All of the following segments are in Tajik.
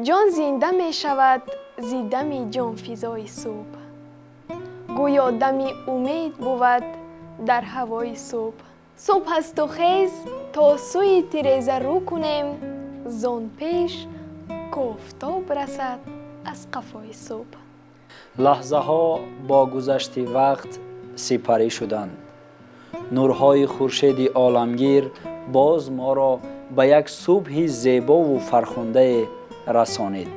Ҷон зинда мешавад зи дами ҷонфизои субҳ, гӯё дами умед бувад дар ҳавои субҳ. Субҳ асту хез то сӯи тиреза рӯ кунем, зон пеш кофтоб расад аз қафои субҳ. Лаҳзаҳо бо гузашти вақт сипарӣ шуданд. Нурҳои хуршеди оламгир боз моро ба як субҳи зебову фархундае расонид.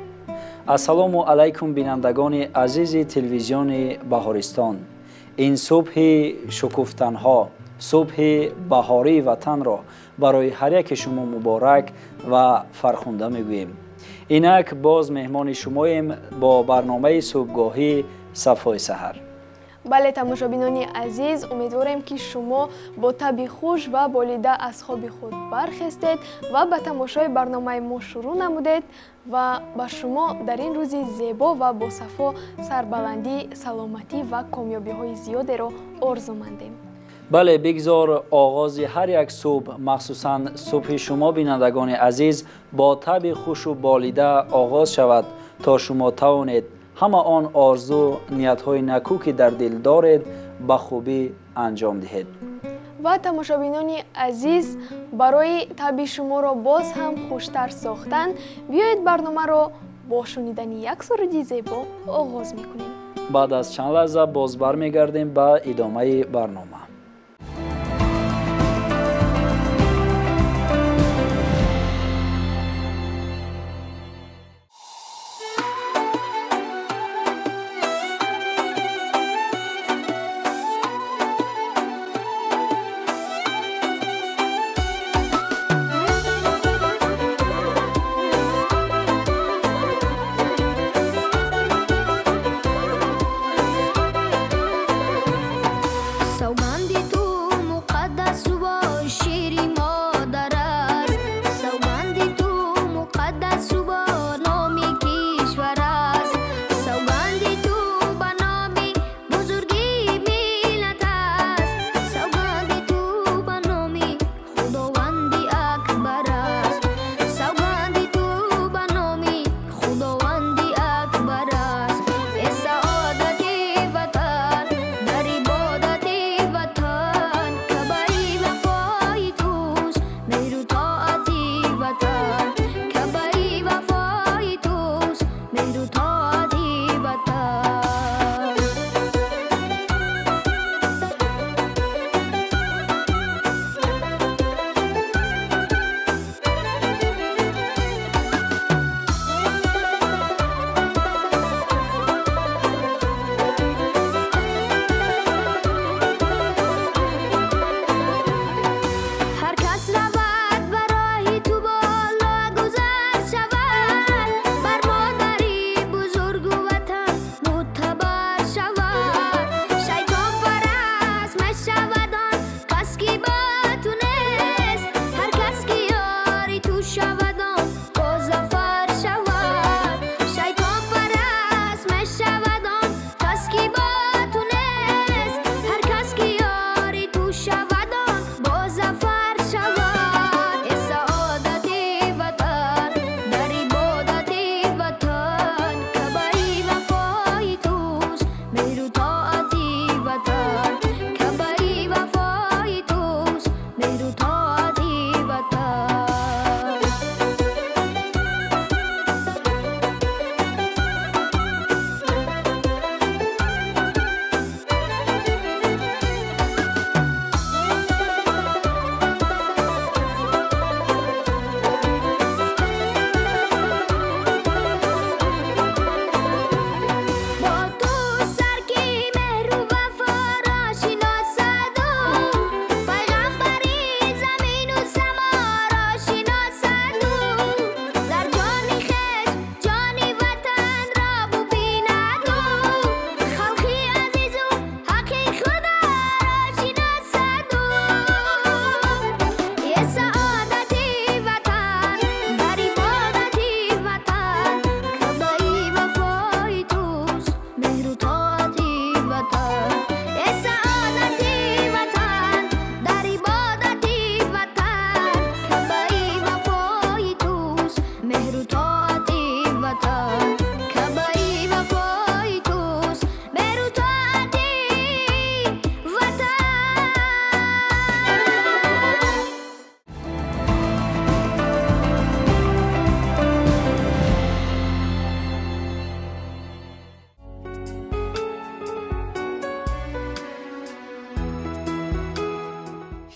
Ассалому алайкум, бинандагони азизи телевизиони Баҳористон. Ин субҳи шукуфтанҳо, субҳи баҳории ватанро барои ҳар яке шумо муборак ва фархунда мегӯем. Инак боз меҳмони шумоем бо барномаи субҳгоҳӣ Сафои саҳар. Бале, тамошобинони азиз, умедворем, ки шумо бо таби хуш ва болида аз хоби худ бархестед ва ба тамошои барномаи мо шурӯъ намудед ва ба шумо дар ин рӯзи зебо ва босафо сарбаландӣ, саломатӣ ва комёбиҳои зиёдеро орзумандем. Бале, бигзор оғози ҳар як субҳ, махсусан субҳи шумо, бинандагони азиз, бо таби хушу болида оғоз шавад, то шумо тавонед ҳама он орзу ниятҳои накӯ, ки дар дил доред, ба хубӣ анҷом диҳед. Ва тамошобинони азиз, барои таби шуморо боз ҳам хуштар сохтан, биёед барномаро бо шунидани як суруди зебо оғоз мекунем. Баъд аз чанд лаҳза боз бармегардем ба идомаи барнома. Савганд.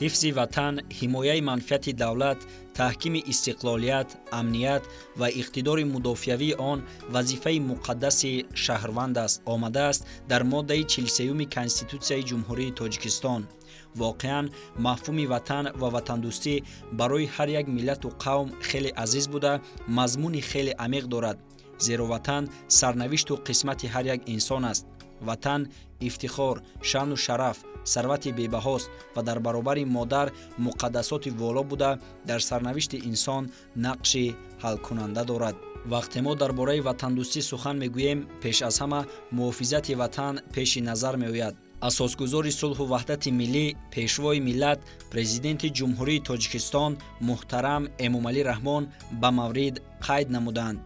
Ҳифзи ватан, ҳимояи манфиати давлат, таҳкими истиқлолият, амният ва иқтидори мудофиавии он вазифаи муқаддаси шаҳрванд аст, омадааст дар моддаи 43-юми Конститутсияи Ҷумҳурии Тоҷикистон. Воқеан, мафҳуми ватан ва ватандӯстӣ барои ҳар як миллату қавм хеле азиз буда, мазмуни хеле амиқ дорад. Зеро ватан сарнавишту қисмати ҳар як инсон аст. Ватан ифтихор, шаъну шараф, сарвати бебаҳост ва дар баробари модар муқаддасоти воло буда, дар сарнавишти инсон нақши ҳалкунанда дорад. Вақте мо дар бораи ватандӯстӣ сухан мегӯем, пеш аз ҳама муҳофизати ватан пеши назар меояд. Асосгузори сулҳу ваҳдати миллӣ, пешвои миллат, президенти Ҷумҳурии Тоҷикистон муҳтарам Эмомалӣ Раҳмон ба маврид қайд намуданд.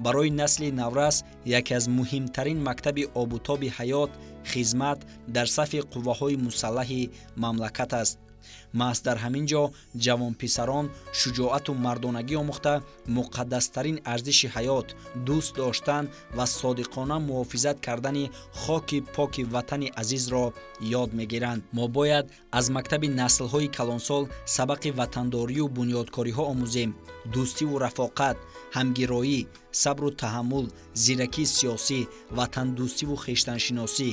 Барои насли наврас яке аз муҳимтарин мактаби обутоби ҳаёт хизмат дар сафи қувваҳои мусаллаҳи мамлакат аст. Маҳз дар ҳамин ҷо ҷавонписарон шуҷоату мардонагӣ омӯхта, муқаддастарин арзиши ҳаёт, дӯст доштан ва содиқона муҳофизат кардани хоки поки ватани азизро ёд мегиранд. Мо бояд аз мактаби наслҳои калонсол сабақи ватандорию бунёдкориҳо омӯзем. Дӯстиву рафоқат, ҳамгироӣ, сабру таҳаммул, зиракии сиёсӣ, ватандӯстиву хештаншиносӣ,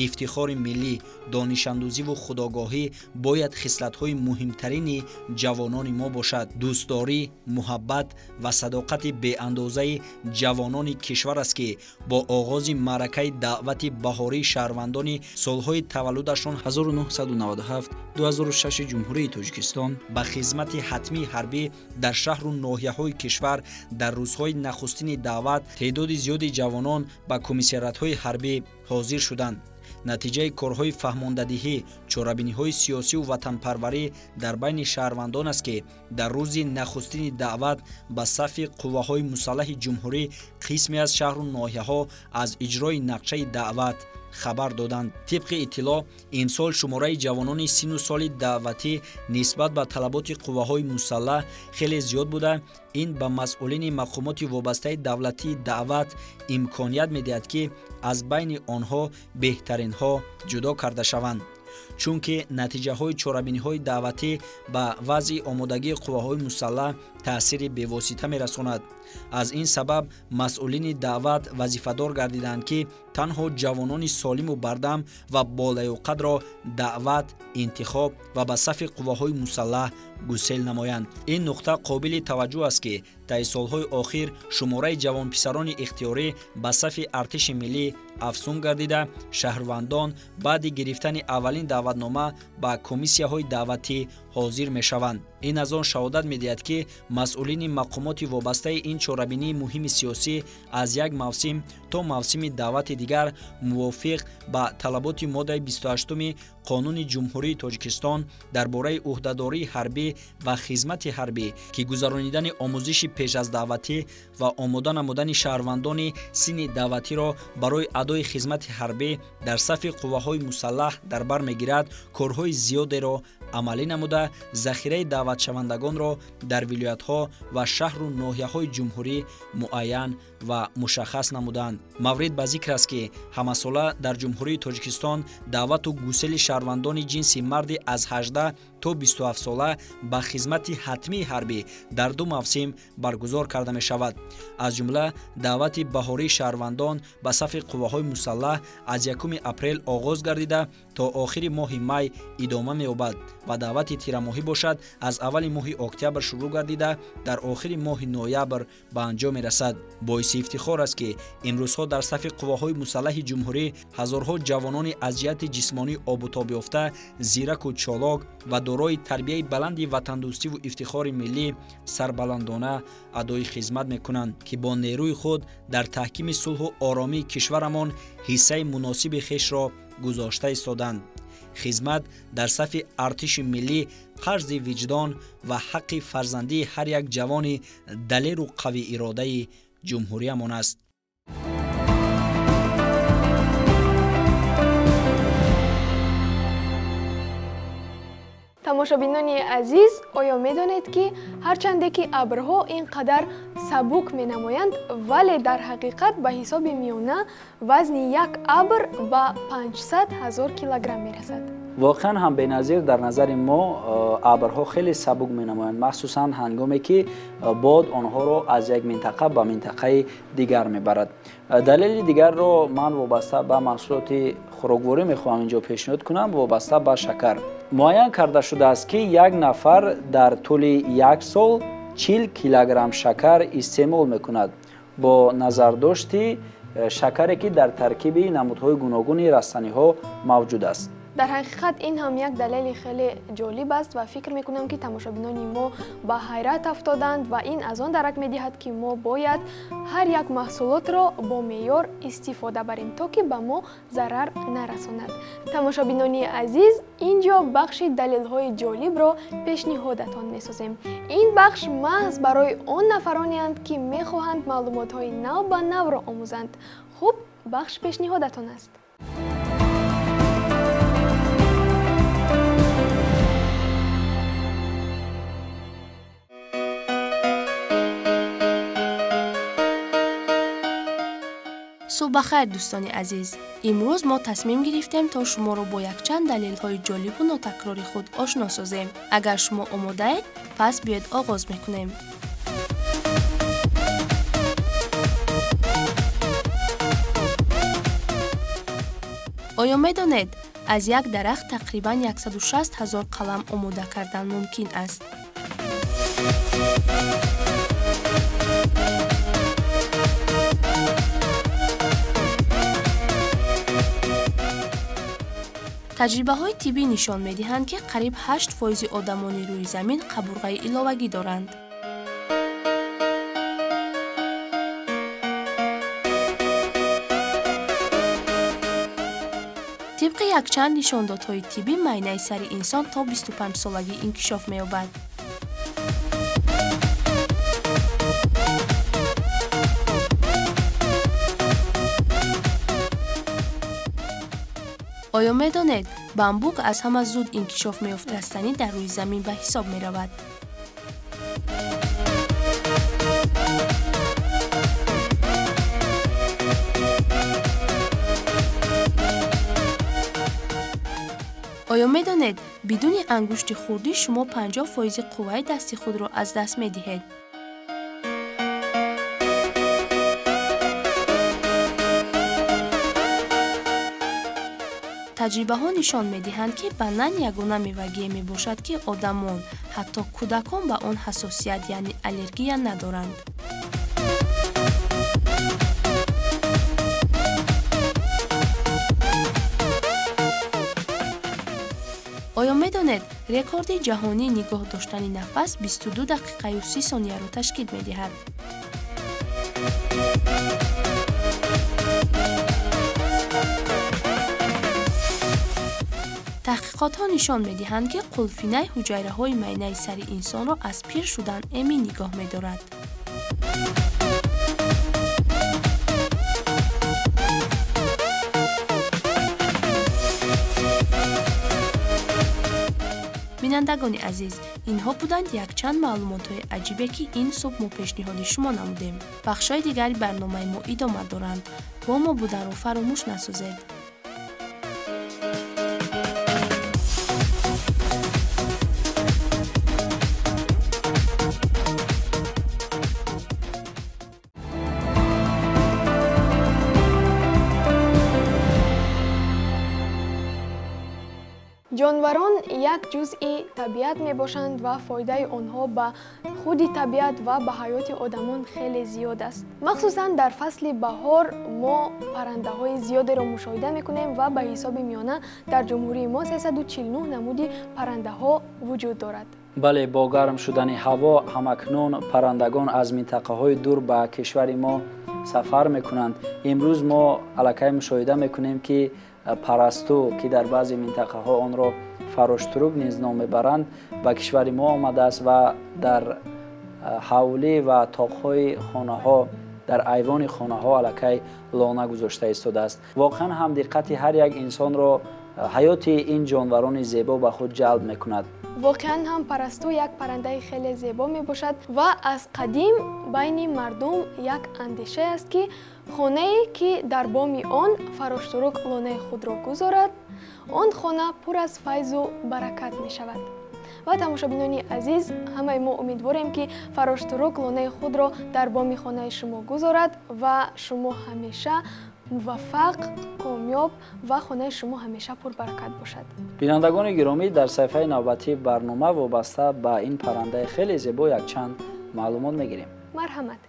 ифтихори миллӣ, донишандӯзиву худогоҳӣ бояд хислатҳои муҳимтарини ҷавонони мо бошад. Дӯстдорӣ, муҳаббат ва садоқати беандозаи ҷавонони кишвар аст, ки бо оғози маъракаи даъвати баҳории шаҳрвандони солҳои таваллудашон 1997-2006 Ҷумҳурии Тоҷикистон ба хизмати ҳатмии ҳарбӣ дар шаҳру ноҳияҳои кишвар дар рӯзҳои нахустини даъват теъдоди зиёди ҷавонон ба комиссариатҳои ҳарбӣ ҳозир шуданд. Натиҷаи корҳои фаҳмондадиҳӣ, чорабиниҳои сиёсиву ватанпарварӣ дар байни шаҳрвандон аст, ки дар рӯзи нахустини даъват ба сафи қувваҳои мусаллаҳи ҷумҳурӣ қисме аз шаҳру ноҳияҳо аз иҷрои нақшаи даъват хабар доданд. Тибқи иттилоъ, имсол шумораи ҷавонони синну соли даъватӣ нисбат ба талаботи қувваҳои мусаллаҳ хеле зиёд буда, ин ба масъулини мақомоти вобастаи давлатии даъват имконият медиҳад, ки аз байни онҳо беҳтаринҳо ҷудо карда шаванд. Чунки натиҷаҳои чорабиниҳои даъватӣ ба вазъи омодагии қувваҳои мусаллаҳ таъсири бевосита мерасонад. Аз ин сабаб масъулини даъват вазифадор гардиданд, ки танҳо ҷавонони солиму бардам ва болаёқатро даъват, интихоб ва ба сафи қувваҳои мусаллаҳ гусел намоянд. Ин нуқта қобили таваҷҷӯҳ аст, ки таи солҳои охир шумораи ҷавонписарони ихтиёрӣ ба сафи артиши миллӣ афзун гардида, шаҳрвандон баъди гирифтани аввалин даъватнома ба комиссияҳои даъватӣ ҳозир мешаванд. Ин аз он шаҳодат медиҳад, ки масъулини мақомоти вобастаи ин чорабинии муҳими сиёсӣ аз як мавсим то мавсими даъвати дигар мувофиқ ба талаботи моддаи 28-уми Қонуни Ҷумҳурии Тоҷикистон дар бораи ӯҳдадории ҳарбӣ ва хизмати ҳарбӣ, ки гузаронидани омӯзиши пеш аз даъватӣ ва омода намудани шаҳрвандони синни даъватиро барои адои хизмати ҳарбӣ дар сафи қувваҳои мусаллаҳ дар бар мегирад, корҳои зиёдеро амалӣ намуда, захираи даъватшавандагонро дар вилоятҳо ва шаҳру ноҳияҳои ҷумҳурӣ муайян ва мушаххас намуданд. Маврид ба зикр аст, ки ҳамасола дар Ҷумҳурии Тоҷикистон даъвату гусели шаҳрвандони ҷинси марди аз 18 то 27 сола ба хизмати ҳатмии ҳарбӣ дар ду мавсим баргузор карда мешавад. Аз ҷумла даъвати баҳории шаҳрвандон ба сафи қувваҳои мусаллаҳ аз 1 апрел оғоз гардида то охири моҳи май идома меёбад ва даъвати тирамоҳӣ бошад аз аввали моҳи октябр шурӯъ гардида дар охири моҳи ноябр ба анҷом мерасад. Боиси ифтихор аст, ки имрӯзҳо дар сафи қувваҳои мусаллаҳи ҷумҳурӣ ҳазорҳо ҷавонони аз ҷиҳати ҷисмонӣ обутобёфта, зираку чолок ва дорои тарбияи баланди ватандӯстиву ифтихори миллӣ сарбаландона адои хизмат мекунанд, ки бо нерӯи худ дар таҳкими сулҳу оромии кишварамон ҳиссаи муносиби хешро гузошта истоданд. Хизмат дар сафи артиши миллӣ қарзи виҷдон ва ҳаққи фарзандии ҳар як ҷавони далеру қавииродаи ҷумҳуриямон аст. Тамошобинони азиз, оё медонед, ки ҳарчанде ки абрҳо ин қадар сабук менамоянд, вале дар ҳақиқат ба ҳисоби миёна вазни як абр ба 500 000 килограмм мерасад. Воқеан ҳам беназир дар назари мо абрҳо хеле сабук менамоянд, махсусан ҳангоме ки бод онҳоро аз як минтақа ба минтақаи дигар мебарад. Далели дигарро ман вобаста ба маҳсулоти хӯрокворӣ мехоҳам инҷо пешниҳод кунам, вобаста ба шакар. Муайян карда шудааст, ки як нафар дар тӯли як сол 40 килограмм шакар истеъмол мекунад, бо назардошти шакаре ки дар таркиби намудҳои гуногуни растаниҳо мавҷуд аст. Дар ҳақиқат ин ҳам як далели хеле ҷолиб аст ва фикр мекунам, ки тамошобинони мо ба ҳайрат афтоданд ва ин аз он дарак медиҳад, ки мо бояд ҳар як маҳсулотро бо меъёр истифода барем, то ки ба мо зарар нарасонад. Тамошобинони азиз, ин ҷо бахши далелҳои ҷолибро пешниҳодатон месозем. Ин бахш маҳз барои он нафаронеанд, ки мехоҳанд маълумотҳои нав ба навро омӯзанд. Хуб, бахш пешниҳодатон аст. Субҳ бахайр, дӯстони азиз. Имрӯз мо тасмим гирифтем, то шуморо бо якчанд далелҳои ҷолибу нотакрори худ ошно созем. Агар шумо омодаед, пас биёед оғоз мекунем. Оё медонед, аз як дарахт тақрибан 160 ҳазор қалам омода кардан мумкин аст? Таҷрибаҳои тиббӣ нишон медиҳанд, ки қариб 8% одамони рӯи замин қабурғаи иловагӣ доранд. Тибқи якчанд нишондодҳои тиббӣ, майнаи сари инсон то 25-солагӣ инкишоф меёбад. Оё медонед, бамбук аз ҳама зуд инкишоф меёфт растанӣ дар рӯи замин ба ҳисоб меравад? Оё медонед, бидуни ангушти хурдӣ шумо 50% қувваи дасти худро аз даст медиҳед? Таҷрибаҳо нишон медиҳанд, ки банан ягона мевагие мебошад, ки одамон, ҳатто кӯдакон ба он ҳассосият, яъне аллергия надоранд. Оё медонед, рекорди ҷаҳонии нигоҳ доштани нафас 22 дақиқаю 30 сонияро ташкил медиҳад? Таҳқиқотҳо нишон медиҳанд, ки қулфинай ҳуҷайраҳои майнаи сари инсонро аз пир шудан эмин нигоҳ медорад. Бинандагони азиз, инҳо буданд якчанд маълумотҳои аҷибе, ки ин субҳ мо пешниҳоди шумо намудем. Бахшҳои дигари барномаи мо идома доранд. Бо мо буданро фаромӯш насозед. Ҷонварон як ҷузъи табиат мебошанд ва фоидаи онҳо ба худи табиат ва ба ҳаёти одамон хеле зиёд аст. Махсусан дар фасли баҳор мо паррандаҳои зиёдеро мушоҳида мекунем ва ба ҳисоби миёна дар ҷумҳурии мо 349 намуди паррандаҳо вуҷуд дорад. Бале, бо гарм шудани ҳаво ҳамакнун паррандагон аз минтақаҳои дур ба кишвари мо сафар мекунанд. Имрӯз мо аллакай мушоҳида мекунем, ки парасту, ки дар баъзе минтақаҳо онро фароштурук низ ном мебаранд, ба кишвари мо омадааст ва дар ҳавлӣ ва тоқҳои хонаҳо, дар айвони хонаҳо аллакай лона гузошта истодааст. Воқеан ҳам диққати ҳар як инсонро ҳаёти ин ҷонварони зебо ба худ ҷалб мекунад. Воқеан ҳам парасту як паррандаи хеле зебо мебошад ва аз қадим байни мардум як андешае аст, ки хонае, ки дар боми он фароштурук лонаи худро гузорад, Он хона пур аз файзу баракат мешавад. Ва тамошобинони азиз, ҳамаи мо умедворем, ки фароштурук лонаи худро дар боми хонаи шумо гузорад ва шумо ҳамеша муваффақ, комёб ва хонаи шумо ҳамеша пурбаракат бошад. Бинандагони гиромӣ, дар саҳифаи навбатии барнома вобаста ба ин паррандаи хеле зебо якчанд маълумот мегирем. Марҳамат.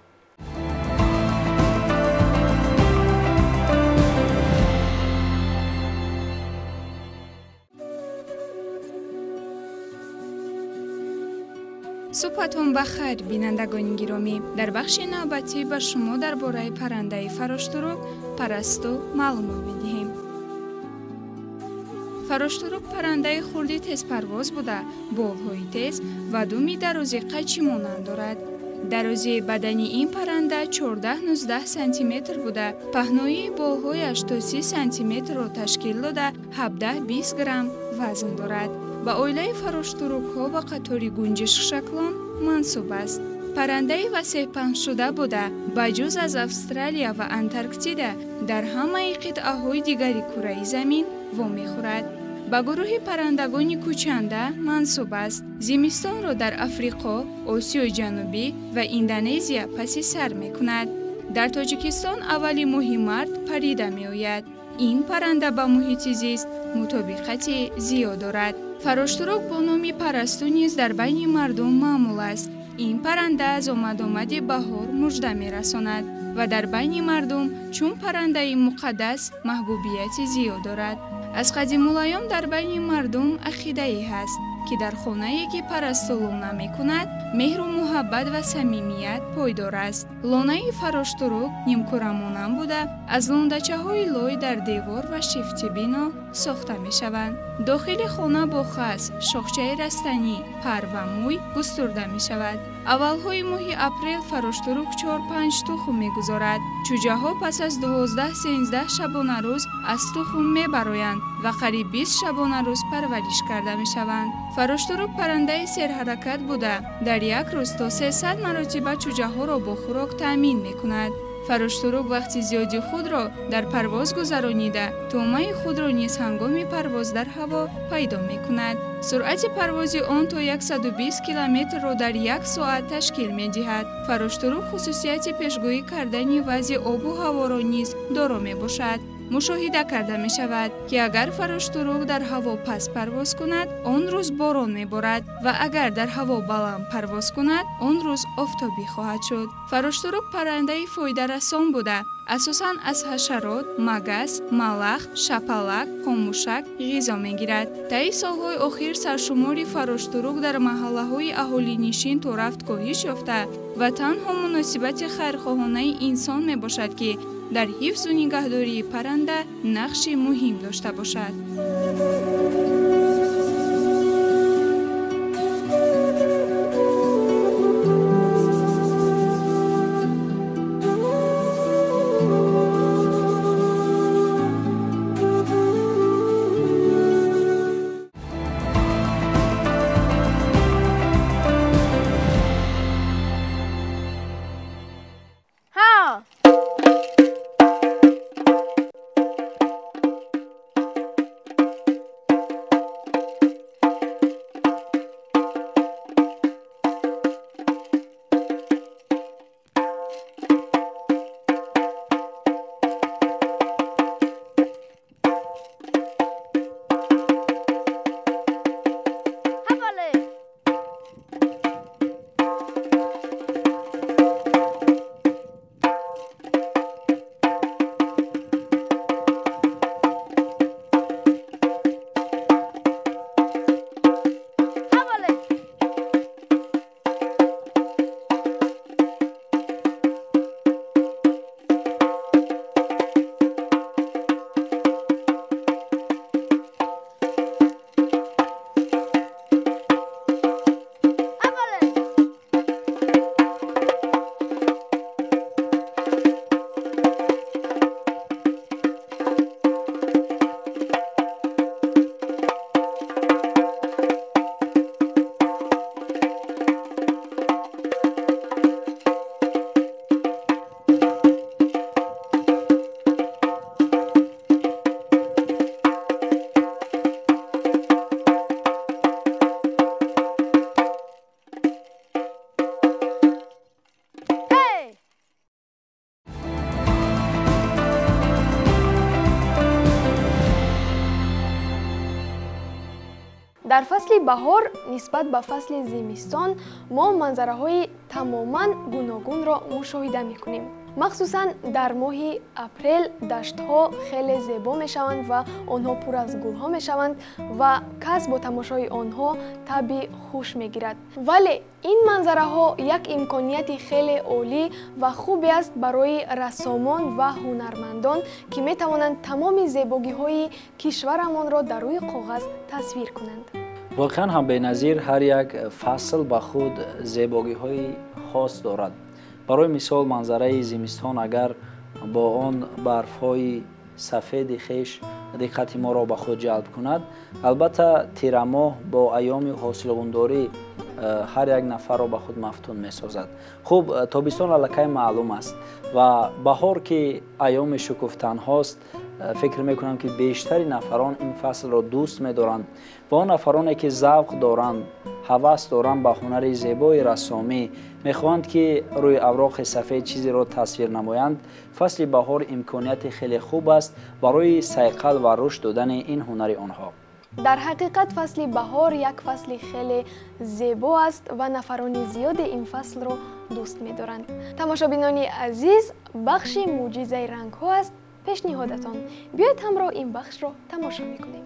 Субҳатон ба хайр, бинандагони гиромӣ. Дар бахши навбатӣ ба шумо дар бораи паррандаи фароштурук парасту маълумот медиҳем. Фароштурук паррандаи хурди тезпарвоз буда, болҳои тез ва думи дарози қайчи монанд дорад. Дарозии бадани ин парранда 14-19 сантиметр буда, паҳноии болҳояш то 30 сантиметрро ташкил дода, 17-20 грамм вазн дорад. Ба оилаи фароштурукҳо ва қатори гунҷишкшаклон мансуб аст. Паррандаи васеъпаҳншуда буда, ба ҷуз аз Австралия ва Антарктида дар ҳамаи қитъаҳои дигари кураи замин вомехӯрад. Ба гурӯҳи паррандагони кӯчанда мансуб аст. Зимистонро дар Африқо, Осиёи Ҷанубӣ ва Индонезия паси сар мекунад. Дар Тоҷикистон аввали моҳи март парида меояд. Ин парранда ба муҳити зист мутобиқати зиёд дорад. Фароштурук бо номи парасту низ дар байни мардум маъмул аст. Ин парранда аз омадомади баҳор мужда мерасонад ва дар байни мардум чун паррандаи муқаддас маҳбубияти зиёд дорад. Аз қадимулайём дар байни мардум ақидае ҳаст, ки дар хонае ки парасту лона мекунад, меҳру муҳаббат ва самимият пойдор аст. Лонаи фароштурук нимкурамонанд буда, аз лондачаҳои лой дар девор ва шифти бино сохта мешаванд. Дохили хона бо хас, шохчаи растанӣ, пар ва мӯй густурда мешавад. Аввалҳои моҳи апрел фароштурук 4-5 тухм мегузорад. Чӯҷаҳо пас аз 12-13 шабонарӯз аз тухм мебароянд ва қариб 20 шабонарӯз парвариш карда мешаванд. Фароштурук паррандаи серҳаракат буда, дар як рӯз то 300 маротиба чӯҷаҳоро бо хӯрок таъмин мекунад. Фароштурук вақти зиёди худро дар парвоз гузаронида, тӯъмаи худро низ ҳангоми парвоз дар ҳаво пайдо мекунад. Суръати парвози он то 120 километрро дар як соат ташкил медиҳад. Фароштурук хусусияти пешгӯӣ кардани вазъи обу ҳаворо низ доро мебошад. Мушоҳида карда мешавад, ки агар фароштурук дар ҳаво паст парвоз кунад, он рӯз борон меборад ва агар дар ҳаво баланд парвоз кунад, он рӯз офтобӣ хоҳад шуд. Фароштурук паррандаи фоидарасон буда, асосан аз ҳашарот, магас, малах, шапалак, хомӯшак ғизо мегирад. Таи солҳои охир саршумори фароштурук дар маҳаллаҳои аҳолинишин то рафт коҳиш ёфта ва танҳо муносибати хайрхоҳонаи инсон мебошад, ки дар ҳифзу нигаҳдории парранда нақши муҳим дошта бошад. Дар фасли баҳор нисбат ба фасли зимистон мо манзараҳои тамоман гуногунро мушоҳида мекунем. Махсусан дар моҳи апрел даштҳо хеле зебо мешаванд ва онҳо пур аз гулҳо мешаванд ва кас бо тамошои онҳо таби хуш мегирад. Вале ин манзараҳо як имконияти хеле олӣ ва хубе аст барои рассомон ва ҳунармандон, ки метавонанд тамоми зебогиҳои кишварамонро дар рӯи коғаз тасвир кунанд. Воқеан ҳам беназир ҳар як фасл ба худ зебогиҳои хос дорад. Барои мисол манзараи зимистон агар бо он барфҳои сафеди хеш диққати моро ба худ ҷалб кунад, албатта тирамоҳ бо айёми ҳосилғундорӣ ҳар як нафарро ба худ мафтун месозад. Хуб, тобистон аллакай маълум аст ва баҳор ки айёми шукуфтанҳост, фикр мекунам ки бештари нафарон ин фаслро дӯст медоранд ва он нафароне ки завқ доранд, ҳавас доранд ба ҳунари зебои рассомӣ, мехоҳанд ки рӯи авроқи сафед чизеро тасвир намоянд, фасли баҳор имконияти хеле хуб аст барои сайқал ва рушд додани ин ҳунари онҳо. Дар ҳақиқат фасли баҳор як фасли хеле зебо аст ва нафарони зиёде ин фаслро дӯст медоранд. Тамошобинони азиз, бахши мӯъҷизаи рангҳо аст пешниҳодатон. Биёед ҳамроҳ ин бахшро тамошо мекунем.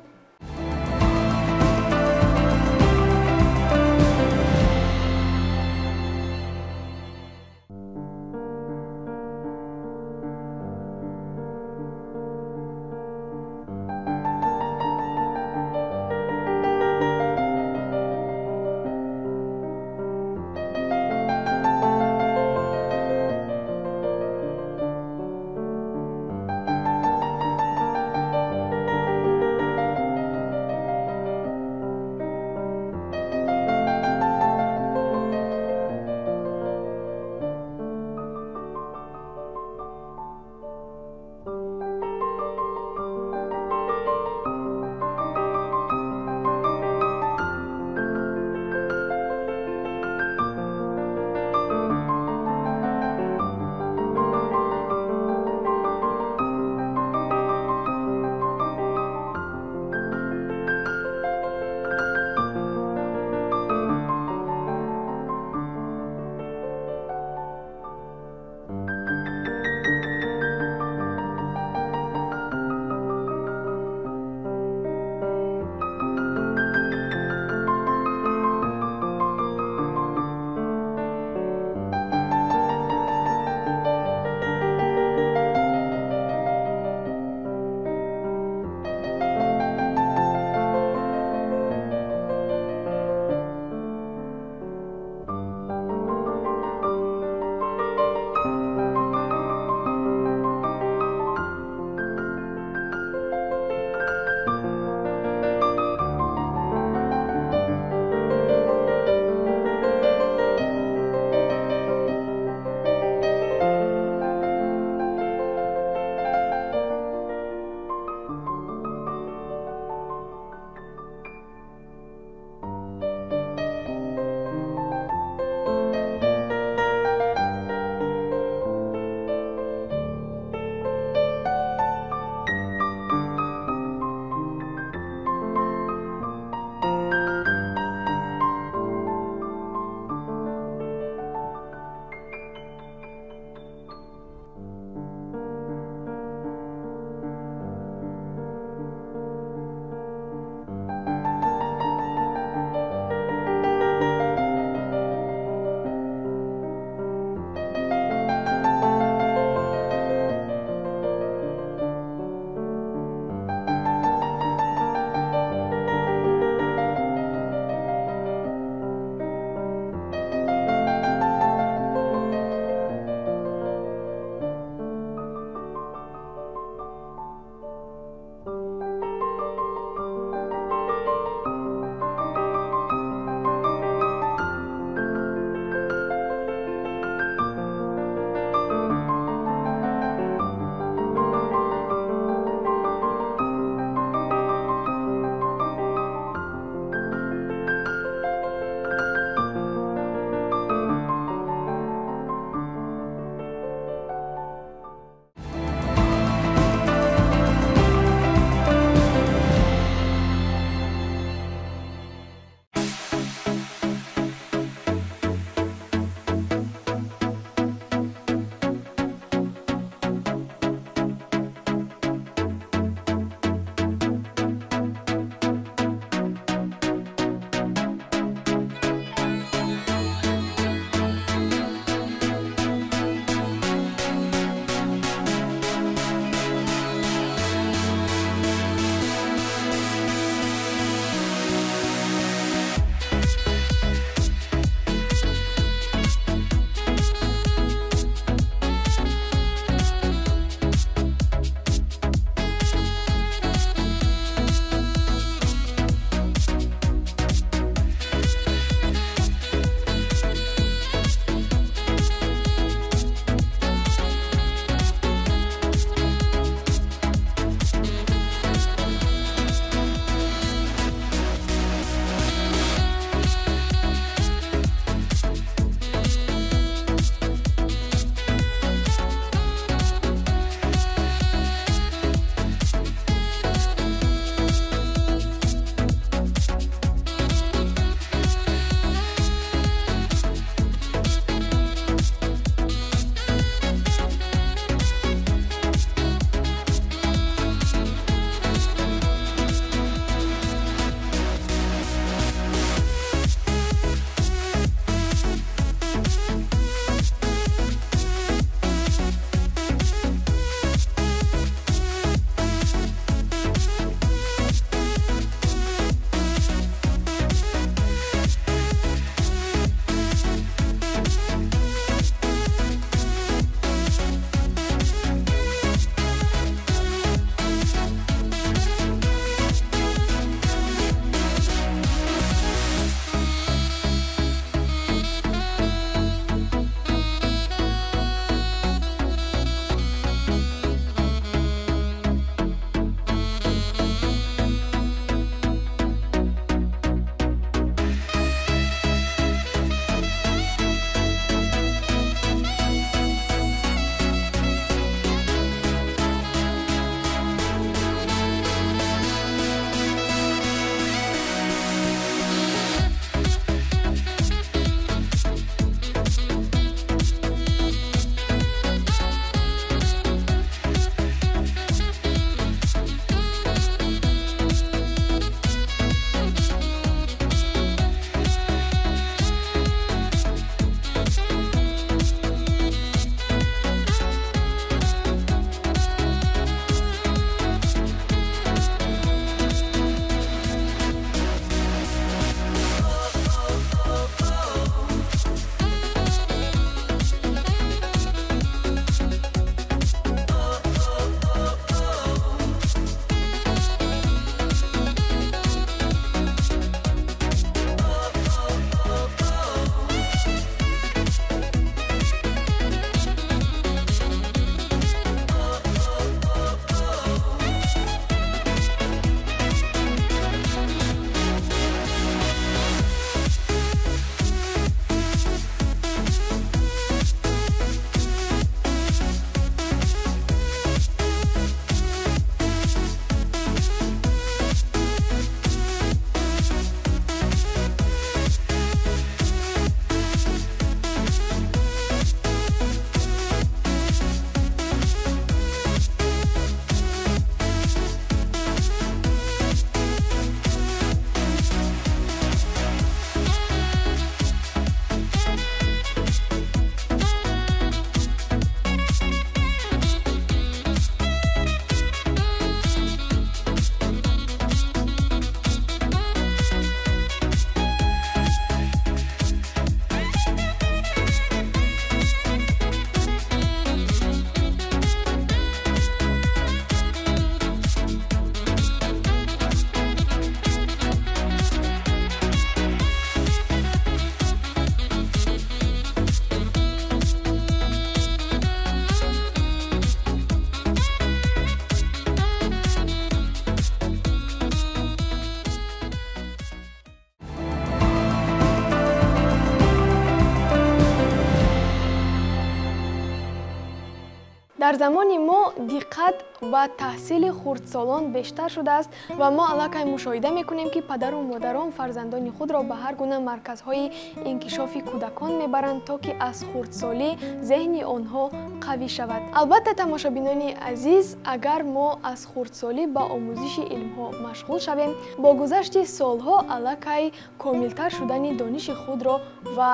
Дар замони мо диққат ба таҳсили хурдсолон бештар шудааст ва мо аллакай мушоҳида мекунем, ки падару модарон фарзандони худро ба ҳар гуна марказҳои инкишофи кӯдакон мебаранд, то ки аз хурдсолӣ зеҳни онҳо қавӣ шавад. Албатта, тамошобинони азиз, агар мо аз хурдсолӣ ба омӯзиши илмҳо машғул шавем, бо гузашти солҳо аллакай комилтар шудани дониши худро ва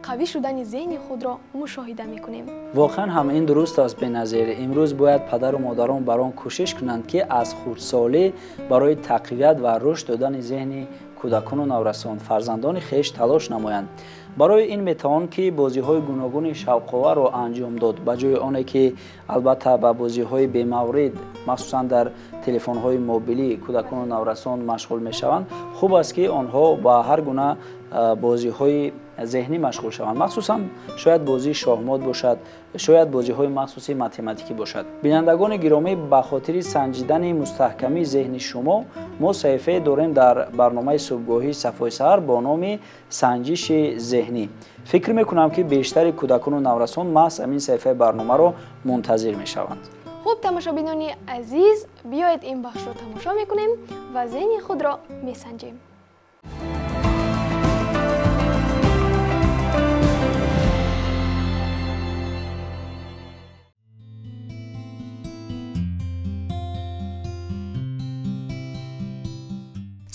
қавӣ шудани зеҳни худро мушоҳида мекунем. Воқеан ҳам ин дуруст аст, Беназир. Имрӯз бояд падару модарон бар он кӯшиш кунанд, ки аз хурдсолӣ барои тақвият ва рушд додани зеҳни кӯдакону наврасон, фарзандони хеш талош намоянд. Барои ин метавон, ки бозиҳои гуногуни шавқоварро анҷом дод, ба ҷои оне ки албатта ба бозиҳои бемаврид, махсусан дар телефонҳои мобилӣ кӯдакону наврасон машғул мешаванд. Хуб аст, ки онҳо ба ҳар гуна бозиҳои зеҳнӣ машғул шаванд, махсусан шояд бозии шоҳмот бошад, шояд бозиҳои махсуси математикӣ бошад. Бинандагони гиромӣ, ба хотири санҷидани мустаҳкамии зеҳни шумо мо саҳифае дорем дар барномаи субҳгоҳии Сафои саҳар бо номи санҷиши зеҳнӣ. Фикр мекунам, ки бештари кӯдакону наврасон маҳз ҳамин саҳифаи барномаро мунтазир мешаванд. Хуб, тамошобинони азиз, биёед ин бахшро тамошо мекунем ва зеҳни худро месанҷем.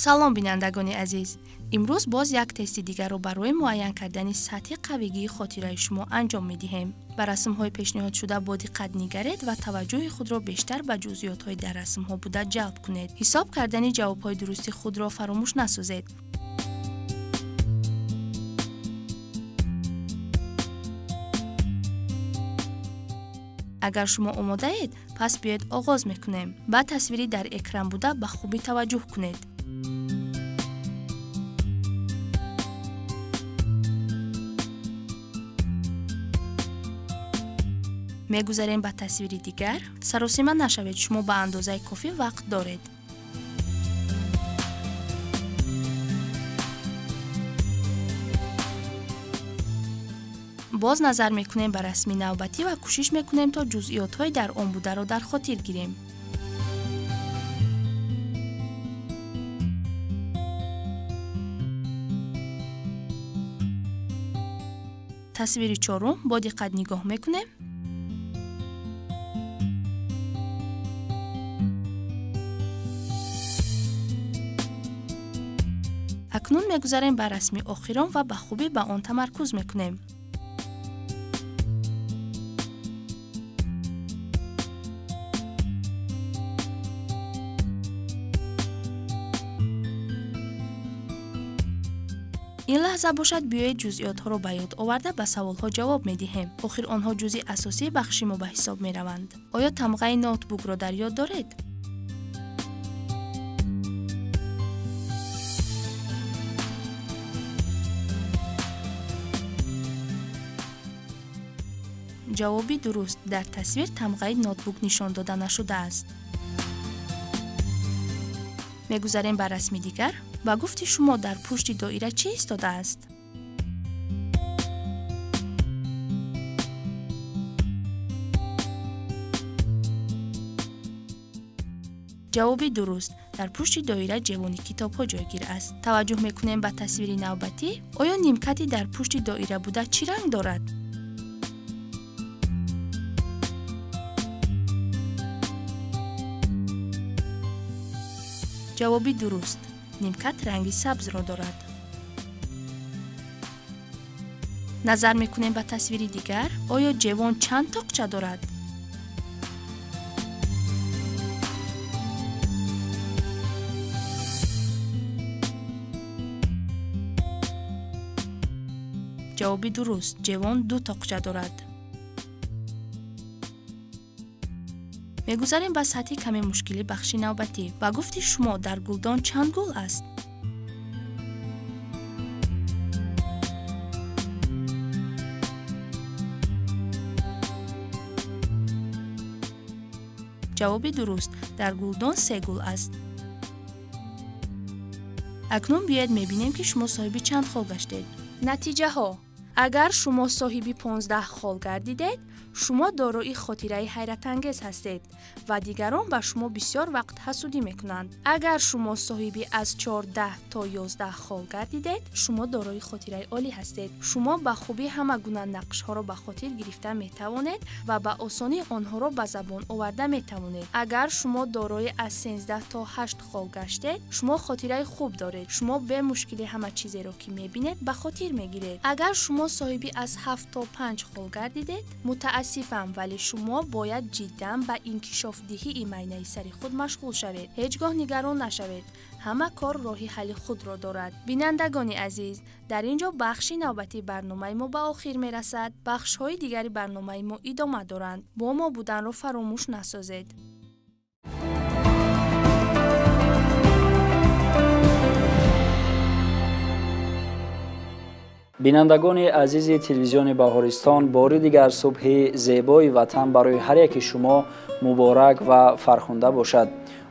Салом, бинандагони азиз! Имрӯз боз як тести дигарро барои муайян кардани сатҳи қавигии хотираи шумо анҷом медиҳем. Ба расмҳои пешниҳодшуда бо диққат нигаред ва таваҷҷӯҳи худро бештар ба ҷузъиётҳои дар расмҳо буда ҷалб кунед. Ҳисоб кардани ҷавобҳои дурусти худро фаромӯш насозед. Агар шумо омодаед, пас биёед оғоз мекунем. Ба тасвири дар экран буда ба хубӣ таваҷҷӯҳ кунед. Мегузарем ба тасвири дигар. Саросима нашавед, шумо ба андозаи кофӣ вақт доред. Боз назар мекунем ба расми навбатӣ ва кӯшиш мекунем, то ҷузъиётҳои дар он бударо дар хотир гирем. Тасвири чорум бо диққат нигоҳ мекунем. Акнун мегузарем ба расми охирон ва ба хубӣ ба он тамаркуз мекунем. Ин лаҳза бошад, биёед ҷузъиётҳоро ба ёд оварда ба саволҳо ҷавоб медиҳем. Охир онҳо ҷузъи асосии бахши мо ба ҳисоб мераванд. Оё тамғаи ноутбукро дар ёд доред? Ҷавоби дуруст: дар тасвир тамғаи ноутбук нишон дода нашудааст. Мегузарем ба расми дигар. Ба гуфти шумо, дар пушти доира чӣ истодааст? Ҷавоби дуруст: дар пушти доира ҷевони китобҳо ҷойгир аст. Таваҷҷӯҳ мекунем ба тасвири навбатӣ. Оё нимкати дар пушти доира буда чӣ ранг дорад? Ҷавоби дуруст: нимкат ранги сабзро дорад. Назар мекунем ба тасвири дигар. Оё ҷевон чанд тоқча дорад? Ҷавоби дуруст: ҷевон ду тоқча дорад. Мегузарем ба сатҳи каме мушкили бахши навбатӣ. Ба гуфти шумо, дар гулдон чанд гул аст? Ҷавоби дуруст: дар гулдон се гул аст. Акнун биёед мебинем, ки шумо соҳиби чанд хол гаштед. Натиҷаҳо: агар шумо соҳиби 15 хол гардидед, Шумо дорои хотираи ҳайратангез ҳастед ва дигарон ба шумо бисёр вақт ҳасудӣ мекунанд. Агар шумо соҳиби аз 14 то 11 хол гардидед, шумо дорои хотираи олӣ ҳастед. Шумо ба хубӣ ҳама гуна нақшҳоро ба хотир гирифта метавонед ва ба осонӣ онҳоро ба забон оварда метавонед. Агар шумо дорои аз 13 то 8 хол гаштед, шумо хотираи хуб доред. Шумо бемушкилӣ ҳама чизеро ки мебинед ба хотир мегиред. Агар шумо соҳиби аз 7 то 5 хол гардидед, мутаассифам, вале шумо бояд ҷиддан ба инкишофдиҳии майнаи сари худ машғул шавед. Ҳеҷ гоҳ нигарон нашавед. Ҳама кор роҳи ҳалли худро дорад. Бинандагони азиз, дар ин ҷо бахши навбатии барномаи мо ба охир мерасад. Бахшҳои дигари барномаи мо идома доранд. Бо мо буданро фаромӯш насозед. Бинандагони азизи телевизиони Баҳористон, бори дигар субҳи зебои ватан барои ҳар яки шумо муборак ва фархунда бошад.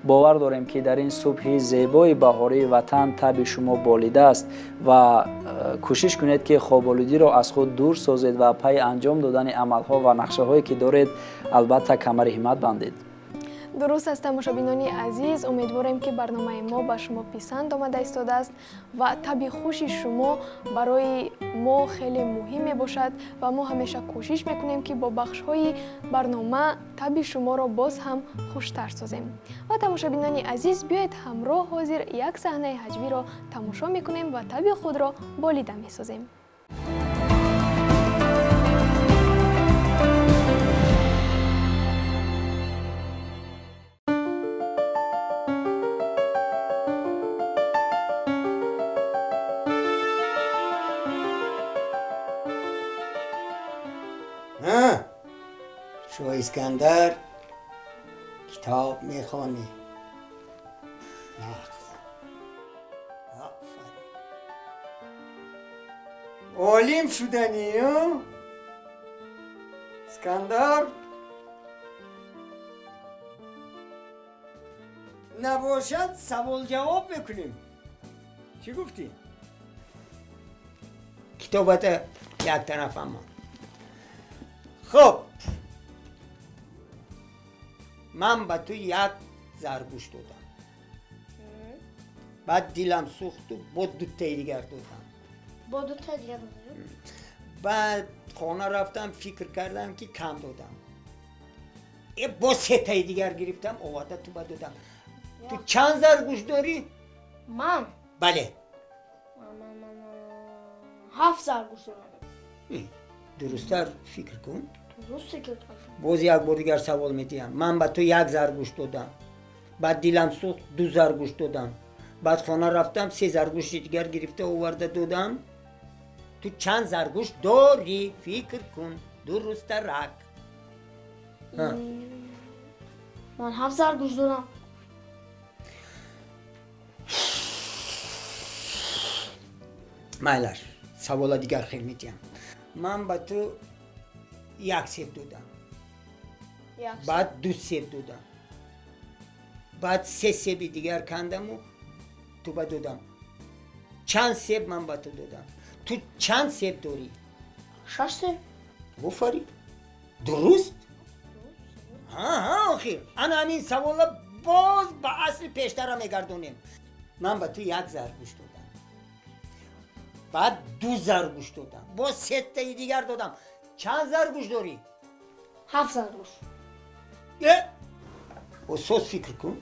Бовар дорем, ки дар ин субҳи зебои баҳории ватан табъи шумо болида аст ва кӯшиш кунед, ки хоболудиро аз худ дур созед ва пайи анҷом додани амалҳо ва нақшаҳое ки доред, албатта камари ҳиммат бандед. Дуруст аст, тамошобинони азиз, умедворем, ки барномаи мо ба шумо писанд омада истодааст ва табъи хуши шумо барои мо хеле муҳим мебошад ва мо ҳамеша кӯшиш мекунем, ки бо бахшҳои барнома табъи шуморо боз ҳам хуштар созем. Ва тамошобинони азиз, биёед ҳамроҳ ҳозир як саҳнаи ҳаҷвиро тамошо мекунем ва табъи худро болида месозем. شو اسکندر کتاب میخوانی؟ عالم شدنی اسکندر؟ نباشد سوال جواب میکنیم. چی گفتی؟ کتابت یک طرف اما خب من به تو یک زرگوش دادم، بعد دلم سوخت و با دو تای دیگر دادم. با دو تای دیگر دادم. بعد خانه رفتم فکر کردم که کم دادم، با سه تای دیگر گرفتم آورده تو با دادم. تو چند زرگوش داری؟ من؟ بله. من 7 زرگوش دارم. درست‌تر فکر کن. درست فکر کن. باز یک بار دیگر سوال میدیم. من به تو یک زرگوش دادم، بعد دلم سوخت 2 زرگوش دادم، بعد خانه رفتم 3 زرگوش دیگر گرفته آورده دادم. تو چند زرگوش داری؟ فکر کن درست رک. من 7 زرگوش دارم. مایلش سوال دیگر خیلی میدیم. من به تو 1 سیب دادم، بعد 2 سیب دادم، بعد 3 سیب دیگر کندم و تو به دادم. چند سیب من به تو دادم؟ تو چند سیب داری؟ 6 سیب. آفرین، درست؟ ها ها، آخر انا همین سوالا باز به اصل پیشتر میگردونیم. من به تو 1 زرگوش دادم، بعد 2 زرگوش دادم، باز 3 تای دیگر دادم. چند زرگوش داری؟ 7 زرگوش. و سوز فکر کن،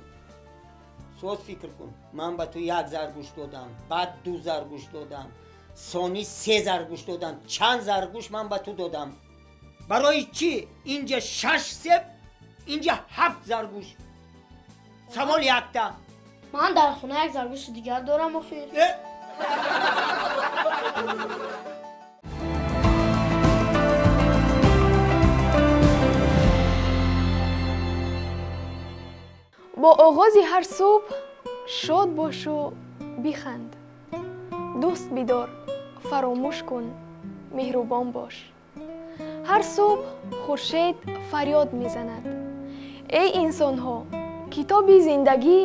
سوز فکر کن. من به تو 1 زرگوش دادم، بعد 2 زرگوش دادم، ثانی 3 زرگوش دادم. چند زرگوش من به تو دادم؟ برای چی اینجا 6 سیب، اینجا 7 زرگوش؟ سوال یکتا. من در خونه 1 زرگوش دیگر دارم آخر. Бо оғози ҳар субҳ шод бошу биханд, дӯст бидор, фаромӯш кун, меҳрубон бош. Ҳар субҳ хуршед фарёд мезанад: эй инсонҳо, китоби зиндагӣ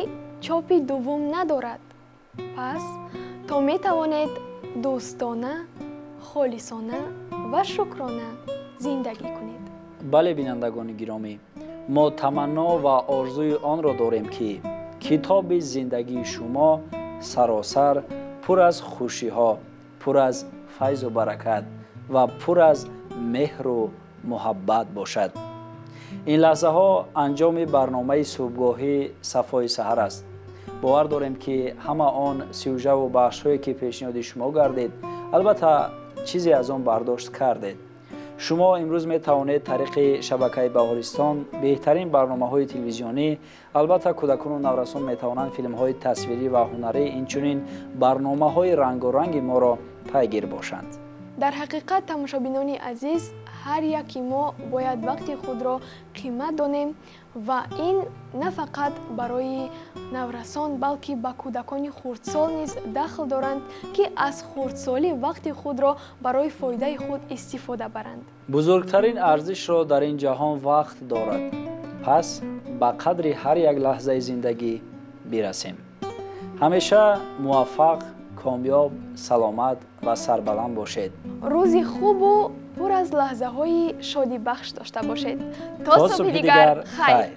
чопи дуввум надорад. Пас то метавонед дӯстона, холисона ва шукрона зиндагӣ кунед. Бале, бинандагони гиромӣ, мо таманно ва орзуи онро дорем, ки китоби зиндагии шумо саросар пур аз хушиҳо, пур аз файзу баракат ва пур аз меҳру муҳаббат бошад. Ин лаҳзаҳо анҷоми барномаи субҳгоҳӣ Сафои саҳар аст. Бовар дорем, ки ҳама он сюжаву бахшҳое, ки пешниҳоди шумо гардид, албатта чизе аз он бардошт кардед. Шумо имрӯз метавонед тариқи шабакаи Баҳористон беҳтарин барномаҳои телевизионӣ, албатта кӯдакону наврасон метавонанд филмҳои тасвирӣ ва ҳунарӣ, инчунин барномаҳои рангоранги моро пайгир бошанд. Дар ҳақиқат, тамошобинони азиз, ҳар яки мо бояд вақти худро қимат донем ва ин на фақат барои наврасон, балки ба кӯдакони хурдсол низ дахл доранд, ки аз хурдсолӣ вақти худро барои фоидаи худ истифода баранд. Бузургтарин арзишро дар ин ҷаҳон вақт дорад. Пас ба қадри ҳар як лаҳзаи зиндагӣ бирасем. Ҳамеша муваффақ, комёб, саломат ва сарбаланд бошед. Рӯзи хубу пур аз лаҳзаҳои шодибахш дошта бошед. То субҳи дигар, хайр.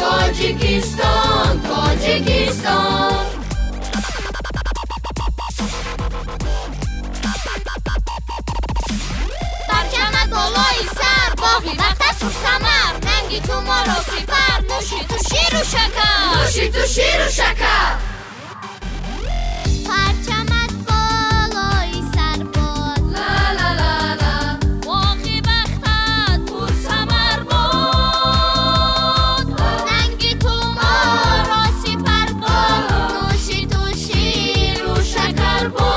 Тоҷикистон, Тоҷикистон. Парчамат болои сар, боғи вақтат пурсамар, нанги ту моро сипар, нӯши ту ширу шакар, нӯши ту ширу шакар. Парчамат болои сар бод, ла-ла-ла-ла, боғи вақтат пурсамар бод, нанги ту моро сипар бод, нӯши ту ширу шакар бод.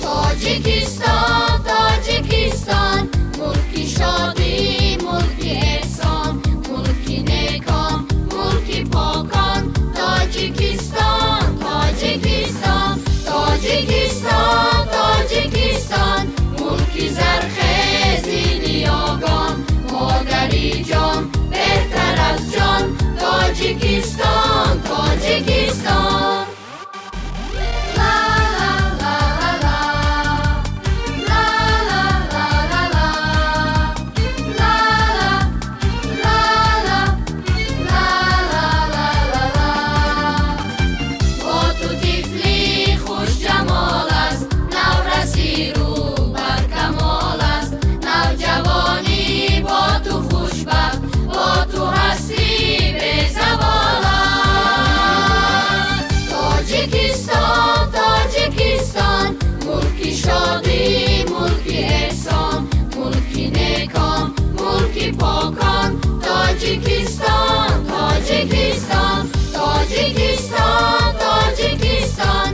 Тоҷикистон, Тоҷикистон, мулки шодӣ, мулки эҳсон, мулки некон, мулки покон. Тоҷикистон, Тоҷикистон, Тоҷикистон, Тоҷикистон, мулки зархези ниёгон, модари ҷон беҳтар аз ҷон. Тоҷикистон, Тоҷикистон. Тоҷикистон, Тоҷикистон, мулки шодӣ, мулки эҳсон, мулки некон, мулки покон. Тоҷикистон, Тоҷикистон, Тоҷикистон, Тоҷикистон,